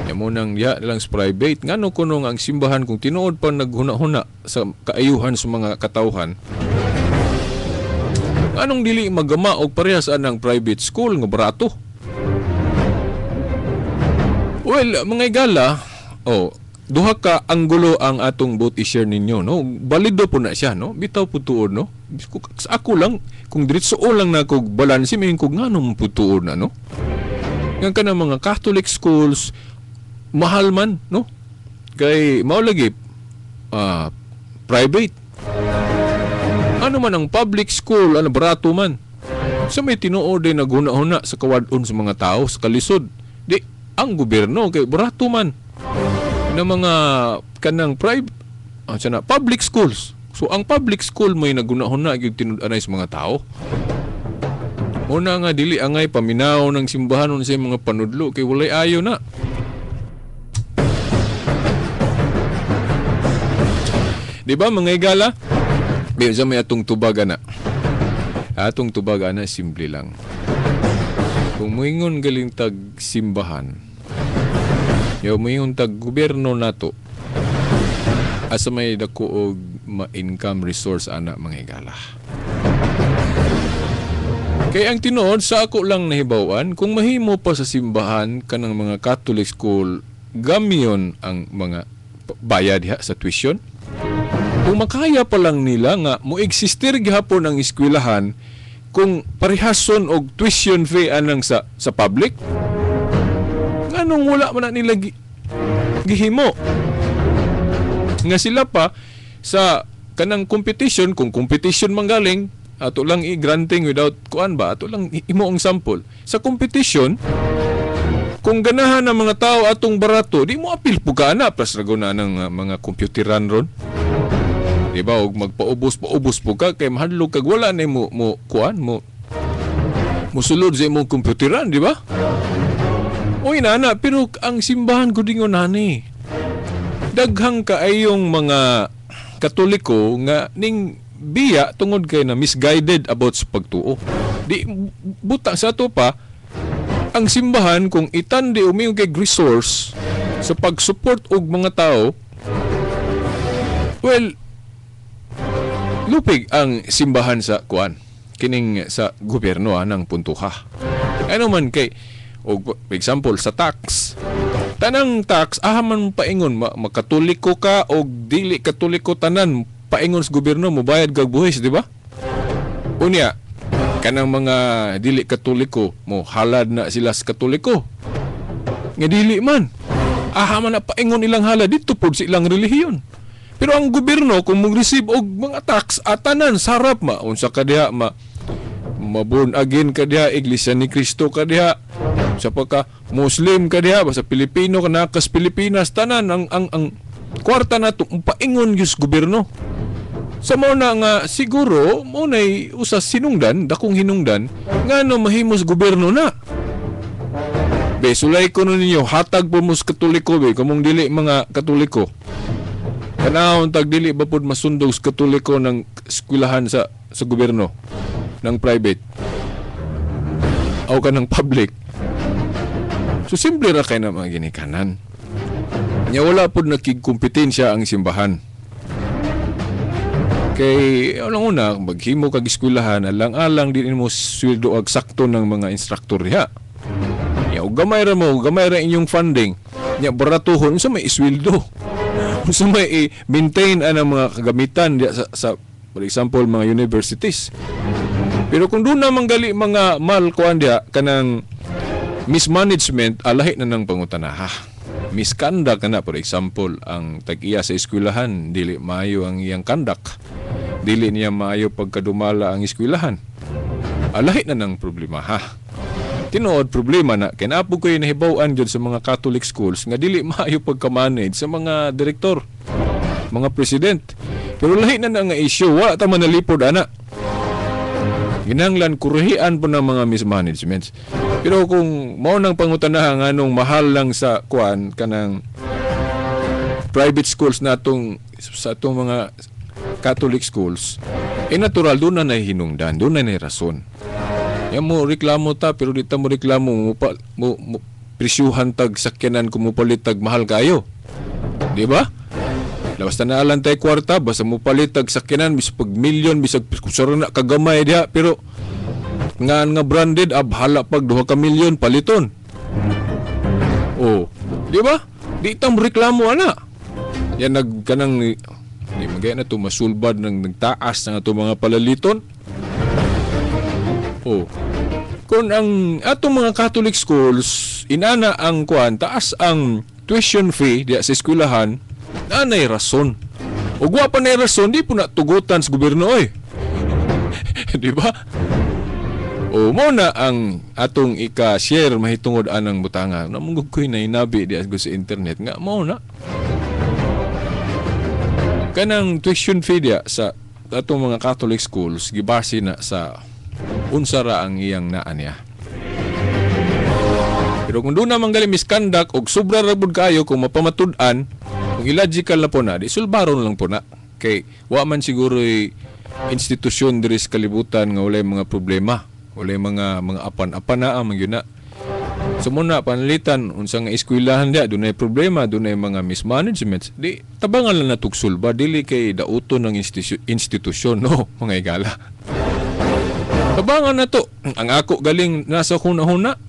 Speaker 4: Nya mo nang diha lang sa private. Ngano kuno ang simbahan kung tinuod pa naghuna-huna sa kaayuhan sa mga katawhan, anong dili magama og parehas anang private school nga barato? Well, mga igala, oh, duha ka anggulo ang atong both i-share ninyo, no? Balido po na siya, no? Bitaw po tuod, no? Sa ako lang, kung diretso lang na kog balanse, may kog nganong po tuod na, no? Nga ka ng mga Catholic schools, mahal man, no? Kay mao lagi private. Ano man ang public school, ano barato man. Sa may tinuod din naghuna-huna sa kawadon sa mga tao, sa kalisod. Di, ang gobyerno, kay barato man. Na mga kanang private, public schools. So, ang public school may naghuna-huna yung tinud-anay sa mga tao. Una nga, dili angay paminaw ng simbahan nun sa mga panudlo, kay walay ayo na. Di ba, mga igala? Bisa may atong tubag ana. Atong tubag ana simple lang. Kung muingon galing tag simbahan, yo muingon tag gobyerno nato, asa may dako og ma-income resource ana mga higala. Kay ang tinuod sa ako lang nahibaw-an, kung mahimo pa sa simbahan kanang mga Catholic school, gamyon ang mga bayad diha sa tuition. Kung makaya pa lang nila nga mo-existir gihapon ang eskwelahan kung parehason og tuition fee anang sa public, nganong wala man na nila gihimo? Nga sila pa sa kanang competition, kung competition man galing, ato lang i-granting without kuan ba, ato lang imo ang sample. Sa competition, kung ganahan ang mga tao atong barato, di mo apil po ka na, plus rago na ng mga computeran ron. Diba, og magpaubos-paubos po ka kay mahadlok kag wala na mo kuan mo musulod sa imong computeran, di ba? Oy nana, pero ang simbahan ko dingon nani. Daghang kaayong mga Katoliko nga ning biya tungod kay na misguided about sa pagtuo. Di buta sa ato pa ang simbahan kung itandi umiong kay resource sa pag-support og mga tao, well, lupig ang simbahan sa kuan kining sa gobyerno anang puntuha. Ano man kay O example sa tax. Tanang tax aha man paingon makatoliko ka o dili katoliko, tanan paingon sa gobyerno mobayad kag buhis, di ba? Unya kanang mga dili katoliko mo halad na sila sa katoliko. Nga dili man. Aha man na paingon ilang halad dito pod sa ilang relihiyon. Pero ang gobyerno kung mo-receive og mga tax atanan sarap ma unsa ka diha ma maborn again ka diha, Iglesia ni Cristo ka diha, sa pagka Muslim ka diha, basta Pilipino ka nakas Pilipinas, tanan ang kwarta nato paingon gyud sa gobyerno. Sa mao na nga siguro mao nay usa sinungdan, dakong hinungdan ngano mahimos gobyerno na. Be sulay ko ninyo, hatag po mo sa Katoliko be, kamong dili mga Katoliko. Kanahon tag dili ba pod masundog sa Katoliko ng eskwelahan sa gobyerno, ng private o ka ng public. So simple ra kay na mga ginikanan. Nya wala pod nakigkompetensya ang simbahan. Kay unang-una maghimo kag eskwelahan, alang-alang din mo sweldo ag sakto ng mga instruktor diha. Nya og gamay ra mo, gamay ra inyong funding. Nya baratuhon unsa may isweldo. Unsa may i-maintain ang mga kagamitan diha sa for example mga universities. Pero kung doon naman gali mga mal kuan diha kanang mismanagement, alahi na ng pangutana ha. Misconduct na, for example, ang tag-iya sa eskwelahan dili maayo ang iyang conduct. Dili niya maayo pagkadumala ang eskwelahan. Alahi na ng problema ha. Tinuod problema na kay naa po ko'y nahibaw-an gyud sa mga Catholic schools nga dili maayo pagka-manage sa mga direktor, mga president. Pero lahi na nga issue, wala ta manalipod ana. Ginanglan kuruhian po ng mga mismanagements. Pero kung mao nang pangutanahan nganong mahal lang sa kuan kanang private schools natong sa atong mga Catholic schools, eh natural doon na nahinungdan, doon na rason. Yan mo reklamo ta, pero di ta mo reklamo mo presyuhan tag sakyanan kung mopalit tag mahal kayo. Di ba? Lawas na naalan tayo kwarta, basta mo palit tag sakyanan bisag pag milyon, bisag kusara na kagamay diha, pero nga branded abhala pag 2 ka milyon paliton. Oh, di ba? Di ta mo reklamo ana. Yan nagkanang di magaya na to masulbad ng nagtaas ng ato mga palaliton. Oh. Kung ang atong mga Catholic schools inana ang kuan, taas ang tuition fee diya sa eskwelahan, naanay rason. Ug wa pa nay rason, di po na tugutan sa gobyerno oy. Di ba? O mo na ang atong ika-share mahitungod anang butanga. Namunggog ko'y nainabi diya sa internet nga mo na. Kanang tuition fee diya sa atong mga Catholic schools gibase na sa unsa ra ang iyang naa niya. Pero kung doon naman gali misconduct og sobra ra pud kayo kung mapamatud-an, kung illogical na po na, di sulbaron lang po na. Kay wa man siguro institusyon diri sa kalibutan nga walay mga problema, walay mga apan-apan na ang gyud na. So muna panalitan unsa nga eskwelahan diha dunay problema, dunay mga mismanagements, di tabangan lang natug sulba, dili kay dauton ng institusyon, no, mga igala. Tabangan na to. Ang ako galing nasa hunahuna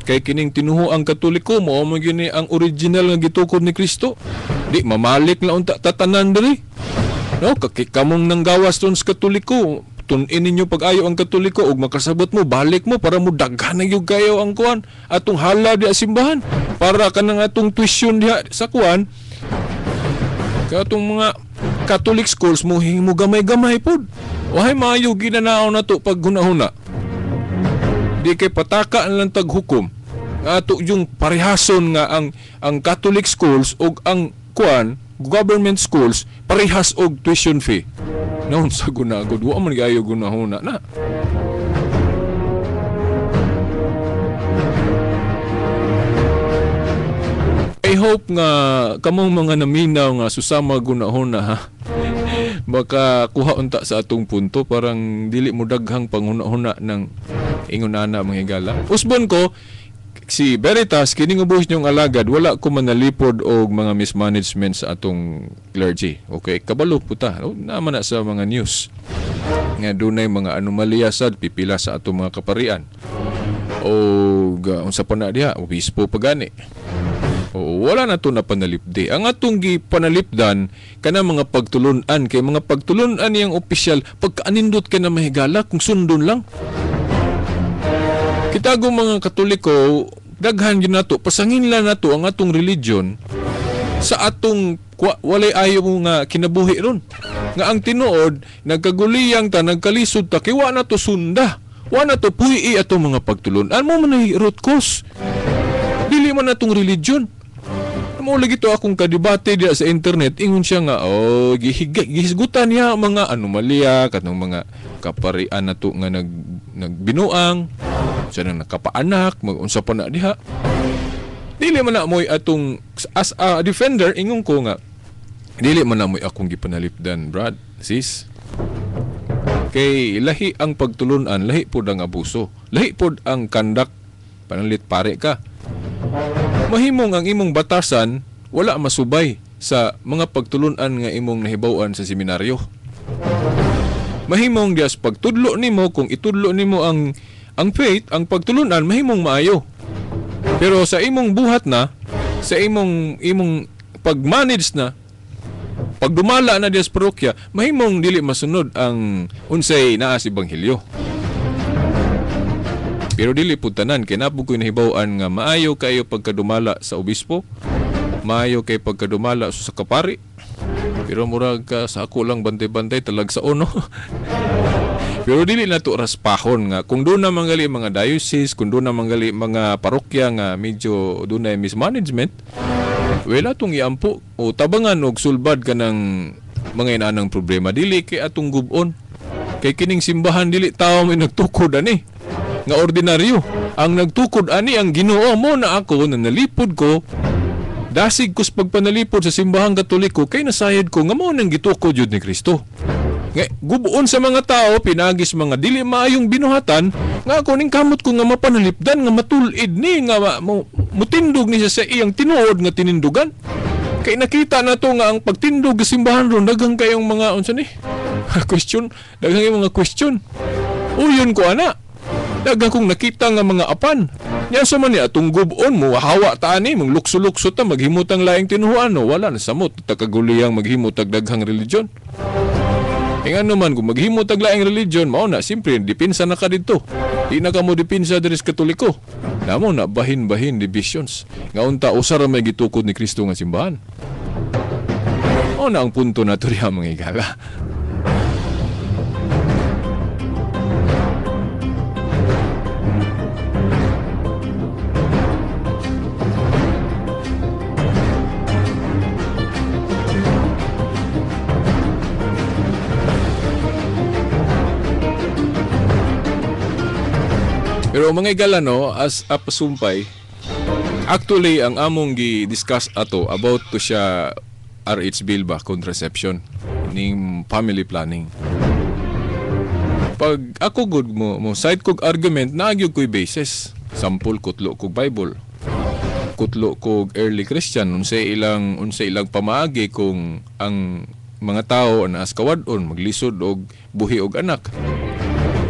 Speaker 4: kay kining tinuho ang Katoliko mao man gyud ni ang original nga gitukod ni Kristo. Di mamalik na unta tatanan diri. No, kamong nanggawas ton sa Katoliko, tun-in ninyo pag-ayo ang Katoliko ug makasabot mo, balik mo para mo daghan na gyud kayo ang kuan atong hala diha simbahan para kanang atong tuition diha sa kuan. Kay atong mga Catholic schools mo himo gamay-gamay pod. Wahay maayo ginanaw na to pag hunahuna. Di kay pataka lang tag hukom. Nga ato yung parehason nga ang Catholic schools ug ang kuan government schools parehas og tuition fee. Naon sa gunagod, wa man gayo gunahuna na. I hope nga kamong mga naminaw nga susama gunahuna ha. Baka kuha unta sa atong punto parang dili mo daghang panghuna-huna ng ingon ana mga higala. Usbon ko si Veritas kining ubos niyong alagad, wala ko manalipod og mga mismanagement sa atong clergy. Okay, kabalo puta. No, naman na sa mga news nga dunay mga anomalya sad pipila sa atong mga kaparian. O unsa pa na diha, obispo pa gani. Oo, wala na to na panalipdi. Ang atong gipanalipdan kana mga pagtulun-an, kay mga pagtulun-an niyang opisyal pagkaanindot kay na mahigala kung sundon lang. Kitago mga Katoliko, daghan gyud nato, pasangin lang nato ang atong religion sa atong walay ayo mo nga kinabuhi ron. Nga ang tinuod, nagkaguliyang ta, nagkalisod ta, kay wa na to sunda. Wa na to puyi atong mga pagtulun-an mo man ay root cause. Dili man atong religion. Mo lagi to akong kadebate diya sa internet, ingon siya nga oh gihisgutan niya mga anomalya katong mga kaparian nato nga nagbinuang siya nang nakapaanak magunsa pa na diha. Dili man na moy atong as a defender, ingon ko nga dili man na moy akong gipanalipdan, brad, sis. Kay lahi ang pagtulun-an, lahi pod ang abuso, lahi pod ang kandak panalit pare ka. Mahimong ang imong batasan wala masubay sa mga pagtulun-an nga imong nahibaw-an sa seminaryo. Mahimong dias pagtudlo nimo, kung itudlo nimo ang faith, ang pagtulun-an mahimong maayo. Pero sa imong buhat na, sa imong pag-manage na, pagdumala na dias parokya, mahimong dili masunod ang unsay naa sa ebanghelyo. Pero dili pud tanan, kay napud ko'y nahibaw-an nga maayo kayo pagkadumala sa obispo, maayo kay pagkadumala sa kapari. Pero murag ka sa ako lang bantay-bantay talag sa ono. Pero dili na to raspahon nga kung doon na manggali mga diocese, kung doon na manggali mga parokya nga medyo doon na mismanagement, wala tong iampo o tabangan og sulbad kanang mga inaanang problema. Dili kay atong gubon. Kay kining simbahan dili tawo may nagtukod ani nga ordinaryo. Ang nagtukod ani ang Ginoo mo na ako na nalipod ko, dasig ko sa pagpanalipod sa simbahang Katoliko kay nasayod ko nga mao nang gitukod jud ni Kristo. Nga gubuon sa mga tao pinagis mga dili maayong binuhatan nga ako ning kamot ko nga mapanalipdan nga matul-id ni nga mutindog ni siya sa iyang tinuod nga tinindugan. Kay nakita na to nga ang pagtindog sa simbahan ron daghang kayong mga unsa ni question, daghang kayong mga question. Uyon ko ana. Daghang kong nakita nga mga apan. Nya sa man ni atong gubon mo hawa ta ani maglukso-lukso ta maghimutang laing tinuhuan no wala na samot takaguliyang maghimot tag daghang religion. E nga naman kung maghimot tag laing religion mao na simpre dipinsa na ka didto. Di na ka mo dipinsa diri sa Katoliko. Namo na bahin-bahin divisions. Nga unta usa ra may gitukod ni Kristo nga simbahan. Mao na ang punto nato diha mga higala. Pero mga higala no, as a pasumpay, actually ang among gi-discuss ato about to siya RH bill ba, contraception, ning family planning. Pag ako good mo side kog argument, naagyog ko'y basis. Sample, kutlo kog Bible. Kutlo kog early Christian, unsay ilang pamaagi kung ang mga tao naas kawad-on, maglisod og buhi og anak.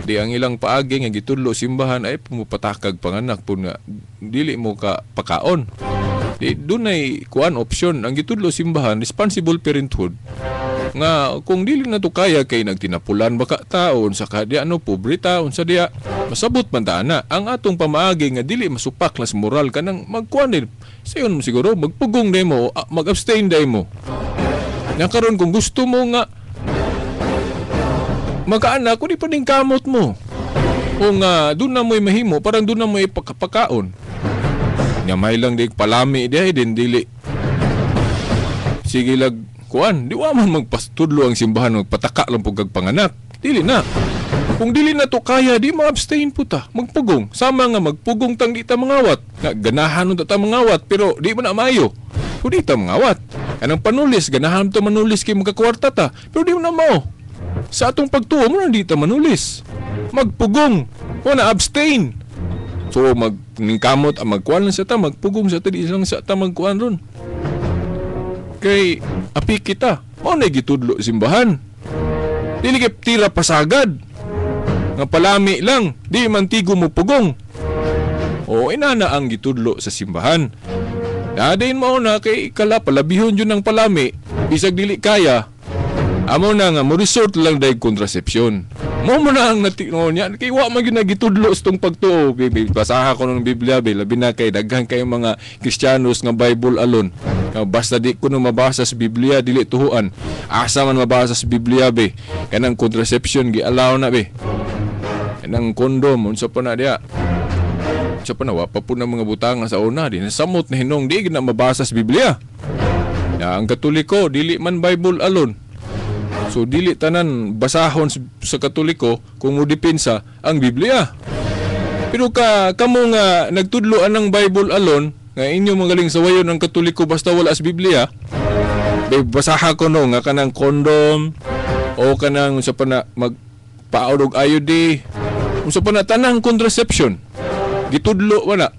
Speaker 4: Di ang ilang paagi nga gitudlo simbahan ay pumupatakag panganak po nga dili mo ka pakaon. Di dunay kuan option ang gitudlo simbahan, responsible parenthood. Nga kung dili na to kaya kay nagtinapulan baka taon sa kadya ano pobre taon sa diya masabot man ta na ang atong pamaagi nga dili masupak las moral kanang magkuan din. Sayon mo siguro magpugong day mo, mag-abstain day mo. Nga karon kung gusto mo nga magkaanak, kung di pa din kamot mo. O nga, doon na mo'y mahimo, parang doon na mo'y pagkapakaon. Nga may lang di palami di ay din dili. Sige lag, kuan, di wa man magpastudlo ang simbahan, magpataka lang po kag panganak. Dili na. Kung dili na to kaya, di ma-abstain po ta. Magpugong. Sama nga magpugong tang di ta mangawat. Nga, ganahan ta mangawat, pero di mo na maayo. Kung di ta mangawat. Anang panulis, ganahan ta manulis kay magkakwarta ta, pero di mo na mao. Sa atong pagtuo mo na di ta manulis. Magpugong. O na abstain. So magningkamot ang magkuan lang sa ta, magpugong sa ta, di lang sa ta magkuan ron. Kay api kita, mao na gitudlo simbahan. Dili kay tira pasagad. Nga palami lang, di man tigo mo pugong. O inana ang gitudlo sa simbahan. Nadain mao na kay kala palabihon jud ng palami bisag dili kaya. Amo na nga mo resort lang day kontrasepsyon. Mo mo na ang natiknon niya kay wa man gyud nagitudlo sa tong pagtuo. Basaha ko ng Biblia be, labi na kay daghan kay mga Kristiyanos nga Bible alone. Basta di ko no mabasa sa Biblia dili tuhuan. Asa man mabasa sa Biblia be. Kanang contraception gi-allow na be. Kanang condom unsa pa na diha. Unsa pa na wa pa pud na mga butanga sa una di nasamot na hinong di gid na mabasa sa Biblia. Ya, ang Katoliko dili man Bible alone. So dili tanan basahon sa Katoliko kung mo depensa ang Biblia. Pero ka kamo nga nagtudlo anang Bible alone nga inyo magaling sawayon ang Katoliko basta wala sa Biblia. Basaha ko no nga kanang condom o kanang unsa pa na magpaod og IUD, unsa pa na tanang contraception. Gitudlo wala.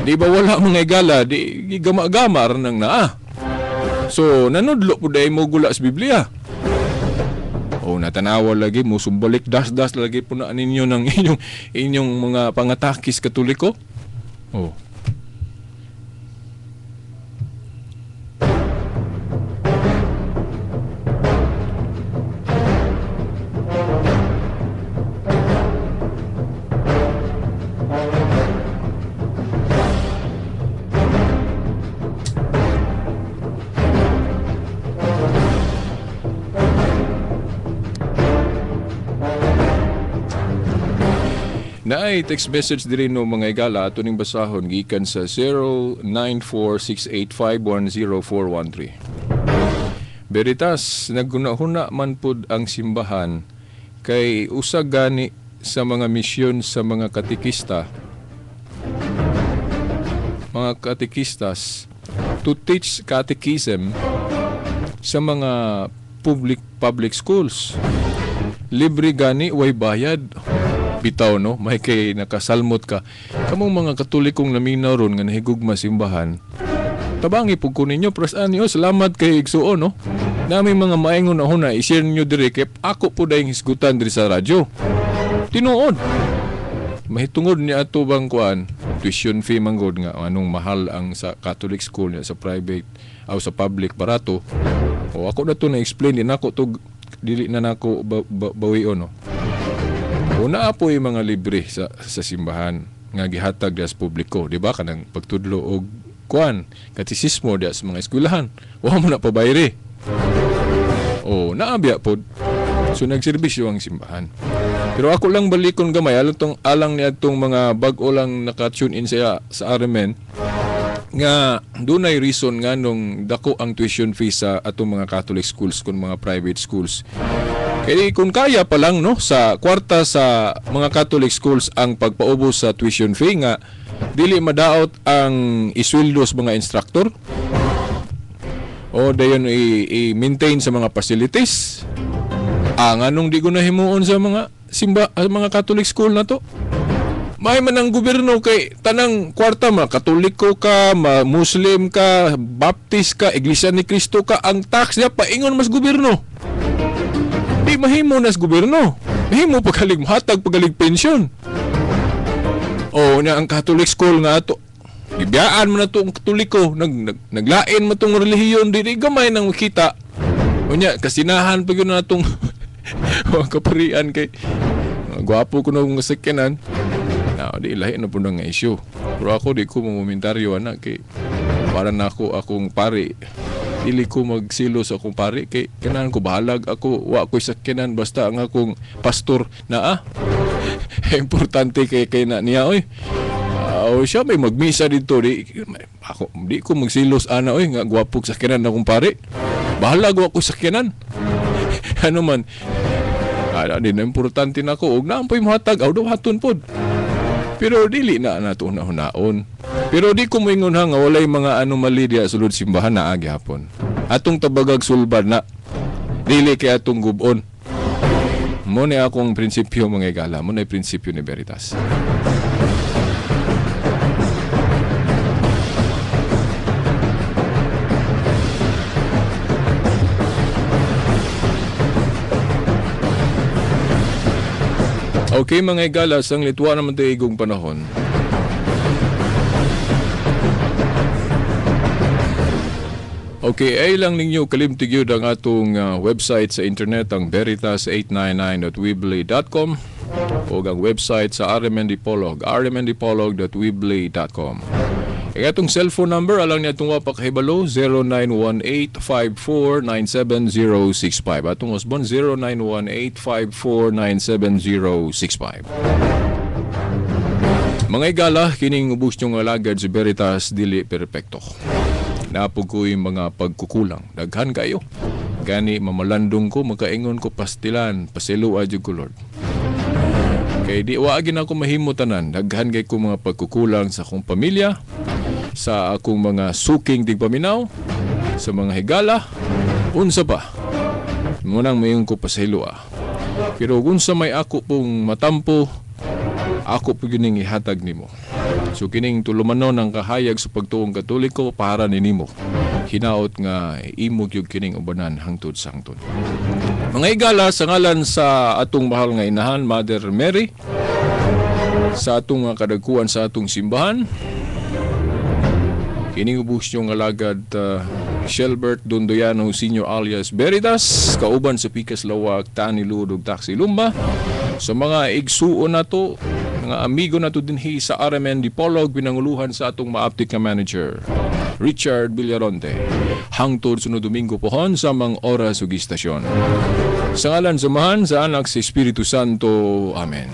Speaker 4: Di ba wala mga igala, di gama-gama ra nang naa. So nanudlo pud ay mo gula sa Biblia. O natanawa lagi mo sumbalik dasdas lagi po na ninyo ng inyong mga pangatakis Katoliko. Oh. Naay text message diri no mga igala ato ning basahon gikan sa 0946851041. Veritas, naggunahuna man pud ang simbahan kay usa gani sa mga misyon sa mga katekista, mga katekistas to teach catechism sa mga public schools. Libre gani way bayad. Bitaw no, may kay nakasalmot ka. Kamong mga Katolikong naminaw ron nga nahigugma simbahan, tabangi pug ko ninyo, pras anyo, salamat kay igsuon no. Nami mga maingon na huna, i-share ninyo diri kay ako po dayong hisgutan diri sa radyo. Tinuod. Mahitungod ni ato bang kuan, tuition fee manggod nga anong mahal ang sa Catholic school niya sa private aw sa public barato. O ako na to na-explain din ako to dili na nako bawion no. Una po yung mga libre sa simbahan nga gihatag diya sa publiko, di ba? Kanang pagtudlo og kuan, katisismo diya sa mga eskwelahan. Wa mo na pabayri. O, naabya pod. So nagserbisyo ang simbahan. Pero ako lang balikon gamay alang tong alang niadtong mga bag-o lang naka-tune in sa RMN nga dunay reason nga nung dako ang tuition fee sa atong mga Catholic schools kun mga private schools. Kaya kung kaya pa lang no sa kwarta sa mga Catholic schools ang pagpaubos sa tuition fee nga dili madaot ang isweldo sa mga instructor o dayon i-maintain sa mga facilities. Ang anong di ko nahimuon sa mga simba mga Catholic school na to. May man ang gobyerno kay tanang kwarta ma Katoliko ka, ma Muslim ka, Baptist ka, Iglesia ni Cristo ka, ang tax niya paingon mas gobyerno. Di mahimo nas gobyerno. Mahimo pagalig hatag pagalig pensyon. O na ang Catholic school nga ato. Gibiyaan man na to ang Katoliko, naglain man tong relihiyon dili gamay nang makita. Unya kasinahan pa gyud na atong kaparian kay gwapo kuno nga sakyanan. Na di lahi na pud nga issue. Pero ako di ko mokomentaryo ana kay para nako akong pari. Dili ko magsilo sa akong pari kay kanahan ko bahalag ako wa ko'y sakyanan basta ang akong pastor naa. Importante kay na niya oy. O siya may magmisa dito di ako di ko magsilos ana oy nga gwapo sakyanan akong pari. Bahalag wa ko'y sakyanan. Ano man di na importante nako og naampoy mohatag aw daw haton pod. Pero dili na nato hunaon. Pero di ko moingon ha nga walay mga anomaly diya sulod simbahan naa gihapon. Atong tabagag sulbad na dili kay atong gubon. Mo ni akong prinsipyo mga igala, mo ni prinsipyo ni Veritas. Okay mga igala, sang litwa naman tayo igong panahon. Okay, ay lang ninyo kalimti gyud ang atong website sa internet, ang veritas899.weebly.com o ang website sa RMN Dipolog, rmndipolog.weebly.com. Ang atong cellphone number, alang niya itong wapakahibalo, 0918-5497065. Atong usbon, 0918-5497065. Mga igala, kining ubos niyong alagad si Veritas, dili perpekto. Napog ko'y mga pagkukulang. Daghan kayo. Gani, mamalandong ko, makaingon ko pastilan, pasilo adyo ko, Lord. Kay di waagin ako mahimo tanan. Daghan kay ko mga pagkukulang sa akong pamilya, sa akong mga suking tigpaminaw, sa mga higala, unsa pa. Munang mayon ko pasaylo ah. Pero unsa may ako pong matampo, ako po gining ihatag nimo. So kining tulumanon ang kahayag sa pagtuong Katoliko para ninimo. Hinaot nga imo gyud kining ubanan hangtod sa hangtod. Mga igala, sa ngalan sa atong mahal nga inahan, Mother Mary, sa atong mga kadagkuan sa atong simbahan, kining ubos niyong alagad Shelbert Dondoyano Senior alias Veritas, kauban sa Pikas Lawak, Tani Ludog, Taxi Lumba, sa mga igsuon nato, mga amigo nato dinhi sa RMN Dipolog, pinanguluhan sa atong maaptik na manager Richard Villaronte. Hangtod sunod Domingo pohon sa mang oras ug istasyon. Sa ngalan sa Amahan, sa Anak, sa Espiritu Santo. Amen.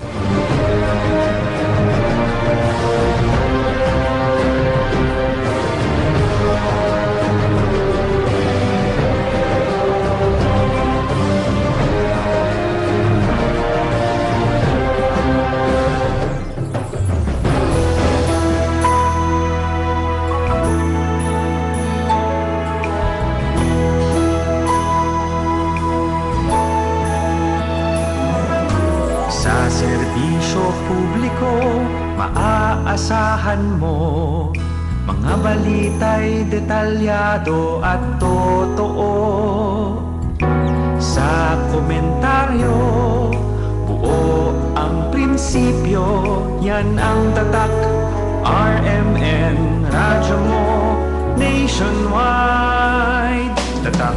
Speaker 3: Sa serbisyo publiko, maaasahan mo mga balita'y detalyado at totoo. Sa komentaryo, buo ang prinsipyo, yan ang tatak. RMN, radyo mo, nationwide. Tatak.